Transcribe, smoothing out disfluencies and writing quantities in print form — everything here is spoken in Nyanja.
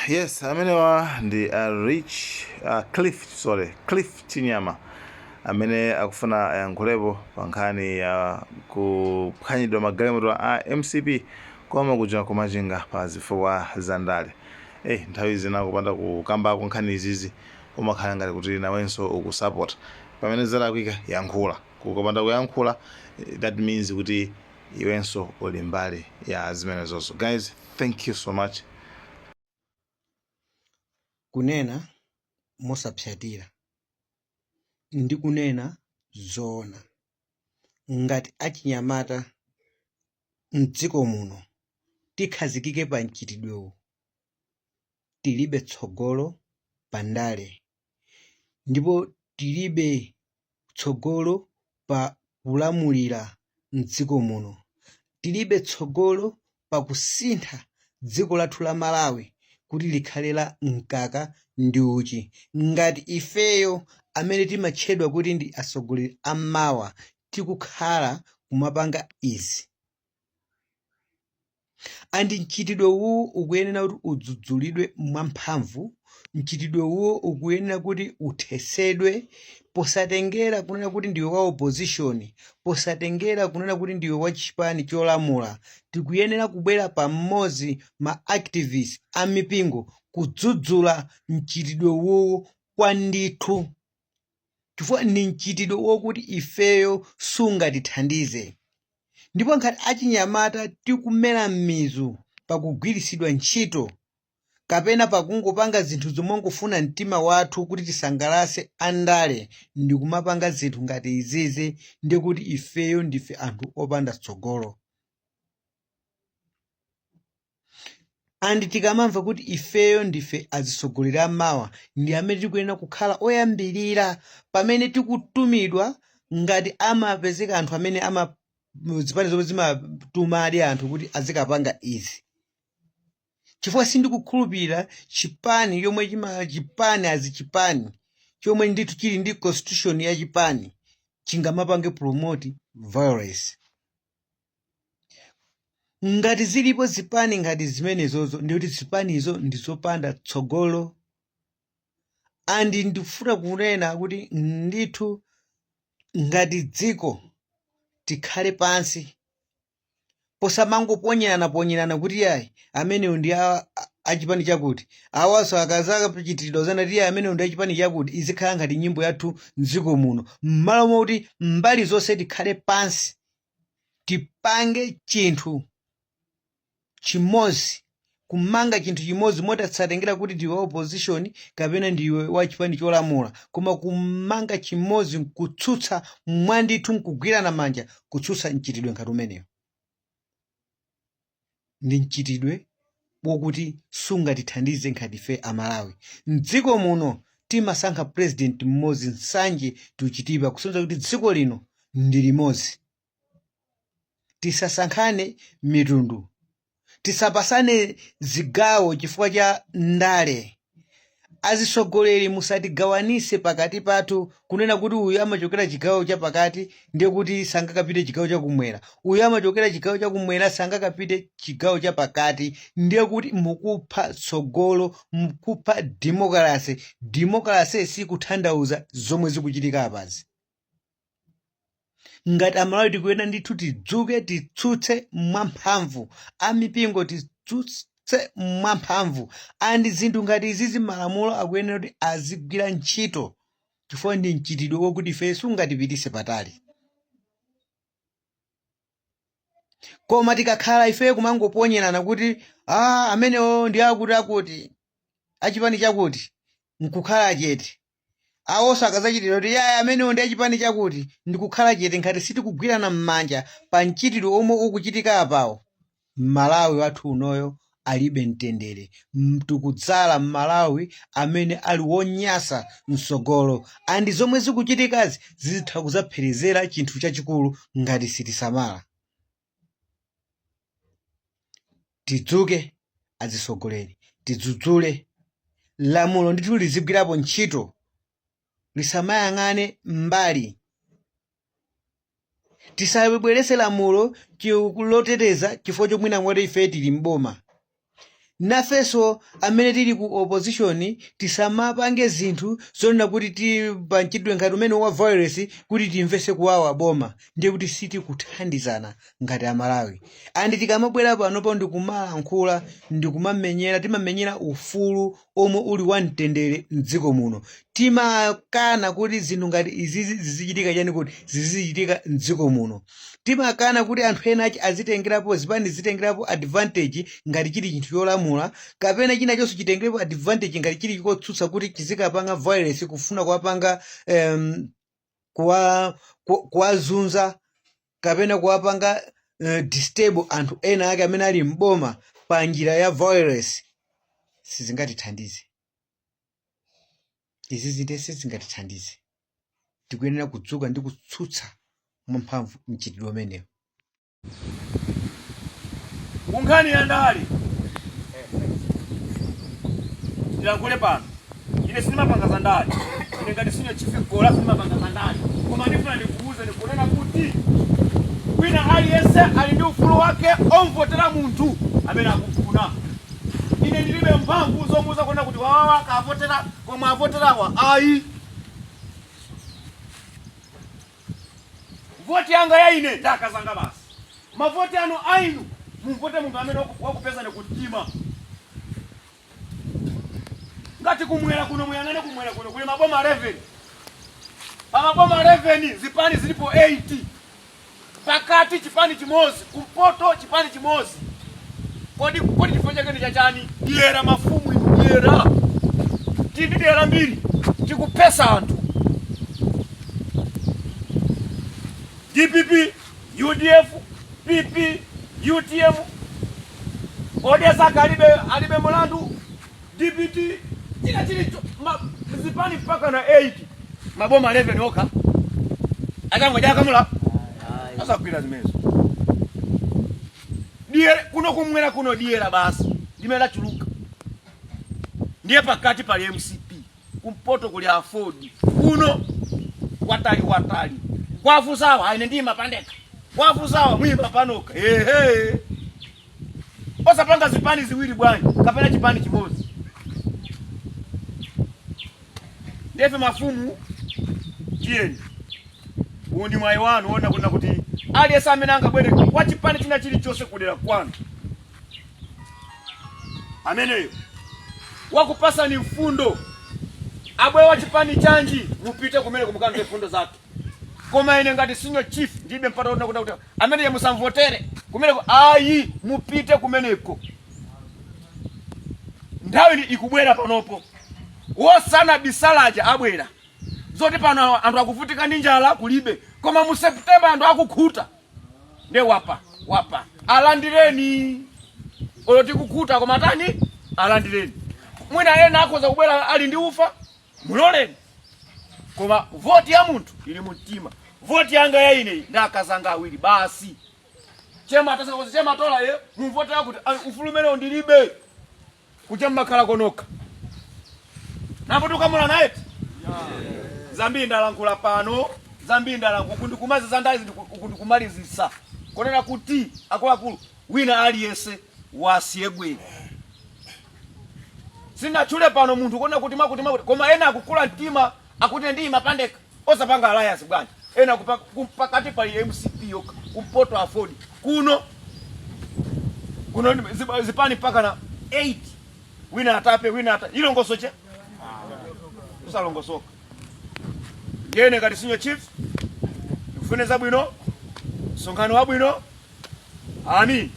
Yes, amenewa ndi Rich Cliff, sorry, Cliff Chinyama amene akufuna ayankhulepo pa nkhani ya kuphwanyidwa magalimoto a MCP koma kuja kumachinga pa zifukwa za ndale. Nthawi zina kupanda kukambako nkhani izizi umakhala ngati kuti nawenso ukusapota pamene zalakwika. Yankhula. Kukapanda kuyankhula, that means kuti iwenso uli mbali ya zimenezozo. Guys, thank you so much. Kunena mosapsatira ndi kunena zoona, ngati achinyamata mdziko muno tikhazikike pa mchitidwewu, tilibe tsogolo pa ndale ndipo tilibe tsogolo pa kulamulira mdziko muno, tilibe tsogolo pa kusintha dziko lathu la Malawi kuti likhale la mkaka ndi uchi, ngati ifeyo amene timatchedwa kuti ndi atsogoleri a mawa tikukhala kumapanga izi. And mchitidwe uwu ukuyenera kuti udzudzulidwe mwamphamvu. Mchitidwe uwu ukuyenera kuti uthesedwe, posatengera kunena kuti ndiwe wa opposition, posatengera kunena kuti ndiwe wa chipani cholamula. Tikuyenera kubwera pamodzi, ma activists a mipingo, kudzudzula mchitidwe uwu kwa ndithu, chifukwa ndi mchitidwe wokuti ifeyo sungatithandize. Ndipo ngati achinyamata tikumera m'mizu pakugwiritsidwa ntchito kapena pakungopanga zinthu zomongofuna mtima wathu kuti tisangalase andale ndi kumapanga zinthu ngati izizi, ndi kuti ifeyo ndife anthu opanda tsogolo. And tikamamva kuti ifeyo ndife azitsogoleri amawa, ndi amene tikuyenera kukhala oyambirira pamene tikutumidwa. Ngati amapezeka anthu amene ama zipani zomwe zimatumadi anthu kuti azikapanga izi, chifukwa sindikukhulupirira chipani chomwe chima chipani azi chipani chomwe ndithu chili ndi constitution ya chipani chingamapange promote violence. Ngati zilipo zipani ngati zimenezozo, ndikuti zipanizo ndi zopanda tsogolo. And ndikufuna kunena kuti ndithu ngati dziko tikhale pansi, posamangoponyerana ponyerana kuti yayi, amenewo ndi achipani chakuti, awaso akazakachitiridwa zana ti yayi, amenewo ndi achipani chakuti. Izikhala ngati nyimbo yathu mdziko muno, m'malo moti mbali zonse tikhale pansi, tipange chinthu chimodzi, kumanga chinthu chimodzi, motasatengera kuti ndiwe wa opposition kapena ndiwe wa chipani cholamula, koma kumanga chimodzi nkutsutsa mwandithu, nkugwirana manja kutsutsa mchitidwe ngati umenewo. Ndi mchitidwe wokuti sungatithandize ngati ife Amalawi. Mdziko muno timasankha president mmodzi, Nsanje to Chitipa, kusonyeza kuti dziko lino ndi limodzi. Tisasankhane mitundu, tisapasane zigawo chifukwa cha ndale. Azisogoleri, musatigawanise pakati pathu, kunena kuti uyu amachokera chigawo chapakati ndiye kuti sangakapite chigawo chakumwera, uyu amachokera chigawo chakumwera sangakapite chigawo chapakati. Ndiye kuti mukupha tsogolo, mukupha democracy. Democracy sikutanthauza zomwe zikuchitika apazi. Ngati Amalawi tikuyenera ndithu tidzuke, titsutse mwamphamvu, amipingo titsutse mwamphamvu. And zinthu ngati izizi, malamulo akuyenera kuti azigwira ntchito, chifukwa ndi mchitidwe wokuti ife sungatipitise patali. Koma tikakhala ife kumangoponyerana kuti ah, amenewo ndi akuti akuti achipani chakuti, nkukhala chete, awonso akazachitira kuti yaya, amenewo ndi achipani chakuti, ndikukhala chete, ngati sitikugwirana m'manja pa mchitidwe omwe ukuchitika apawo, Malawi wathu unoyo alibe mtendere. Tikudzala Malawi amene ali wonyasa msogolo, and zomwe zikuchitikazi zitha kuzapherezera chinthu chachikulu ngati sitisamala. Tidzuke azisogoleri, tidzudzule. Lamulo ndithu lizigwirapo ntchito, lisamayang'ane mbali. Tisabwerese lamulo loteteza chifukwa chomwina ngoti ife tili mboma. Nafenso amene tili ku opposition tisamapange zinthu zonena kuti pa mchitidwe ngati umene wa violence kuti timvese kuwawa boma, ndiye kuti sitikuthandizana ngati Amalawi. And tikamabwera panopo ndikumalankhula, ndikumamenyera, timamenyera ufulu omwe uli wa mtendere mdziko muno. Timakana kuti zinthu ngati izizi zizichitika chani, kuti zizichitika mdziko muno. Timakana kuti anthu ena achi azitengerapo, zipani zitengerapo advantage ngati chili chinthu cholamula, kapena china chonse chitengerepo advantage ngati chili chotsutsa, kuti chizikapanga violence kufuna kuwapanga kuwazunza kapena kuwapanga disturb anthu ena ake amene ali mboma pa njira ya violence. Sizingatithandize izi zinte, sizingatithandize. Tikuyenera kudzuka ndi kutsutsa mwamphamvu mchitidwe umenewu. Kunkhani ya ndale ndilankhule pano, ine sindimapanga za ndale. Ine ngati senior chief Gola sindimapanga za ndale, koma ndifuna ndikuuze, ndikunena kuti wina aliyense ali ndi ufulu wake omvotera munthu amene akufuna. Ine ndilibe mphamvu zomuuza kuona kuti wawawa akavotera koma avoterawa ayi. Voti yanga ya ine ndakazanga basi. Mavoti anu ainu mumvote munthu amene wakupezani kumtima. Ngati kumwera kuno, muyang'ane kumwera kuno kuli maboma 11. Pa maboma 11 zipani zilipo 8, pakati chipani chimodzi, kumpoto chipani chimodzi. Kodi chifukwa chake ndi chachani? Dyera, mafumu inu, dyera. Tili ndi dyera mbiri, tikupesa anthu. DPP, UDF, PP, UTM, odesaka alibe mulandu, DPT, china chilicho zipani mpaka na 8, maboma 11 okha achangojakamula asagwira zimenezo. Dyera kuno kumwera kuno, dyera basi ndimene lachuluka. Ndiye pakati pali MCP, kumpoto kuli AFORD, kuno watali watali kwafusawa aine ndima pandeka kwafusawa mwima panoka. Ehe, osapanga zipani ziwiri bwanji kapena chipani chimodzi? Ndefe mafumu, tiyeni, uwu ndi mwayi wanu ona kuna kuti aliyense amene angabwere kwa chipani china chilichonse kudera kwanu, ameneyo wakupasani mfundo, abwere wa chipani chanji, mupite kumene kumukamve mfundo zake. Koma ine ngati senior chief ndilibe mpata wona kuti amene musamvotere kumeneko ayi. Mupite kumeneko, nthawi ikubwera panopo wosana bisalaja abwera zoti pano anthu akuvutika ndi njala kulibe, koma mu September anthu akukhuta. Nde wapa wapa alandireni, olo tikukhuta koma tani, alandireni. Mwina ena akhoza kubwera ali ndi ufa, muloleni. Koma voti ya munthu ili mumtima. Voti yanga ya ine ndi akazanga awiri basi. Chema atasakoza chema tola ye mumvotera kuti ufulu umenewo ndilibe kucha mmakhala konoka nambo tukamula naye. Zambiri ndalankhula pano, zambiri ndalankhula uku ndikumazi ndale, uku ndikumalizisa konena kuti akuluakulu, wina aliyense wasiyegwera. Sinatchule pano munthu kuona kuti makuti makuti, koma ena akukula mtima akuti ndiyima pandeka. Osapanga alliance bwanji? Ena pakati pali MCP yokha, kumpoto AFORD, kuno kuno zipani mpaka na 8. Wina atape, wina ata ilongoso che usalongosoka. Ndiyene ngati senior chief ndikufune zabwino, msonkhano wabwino. Amin.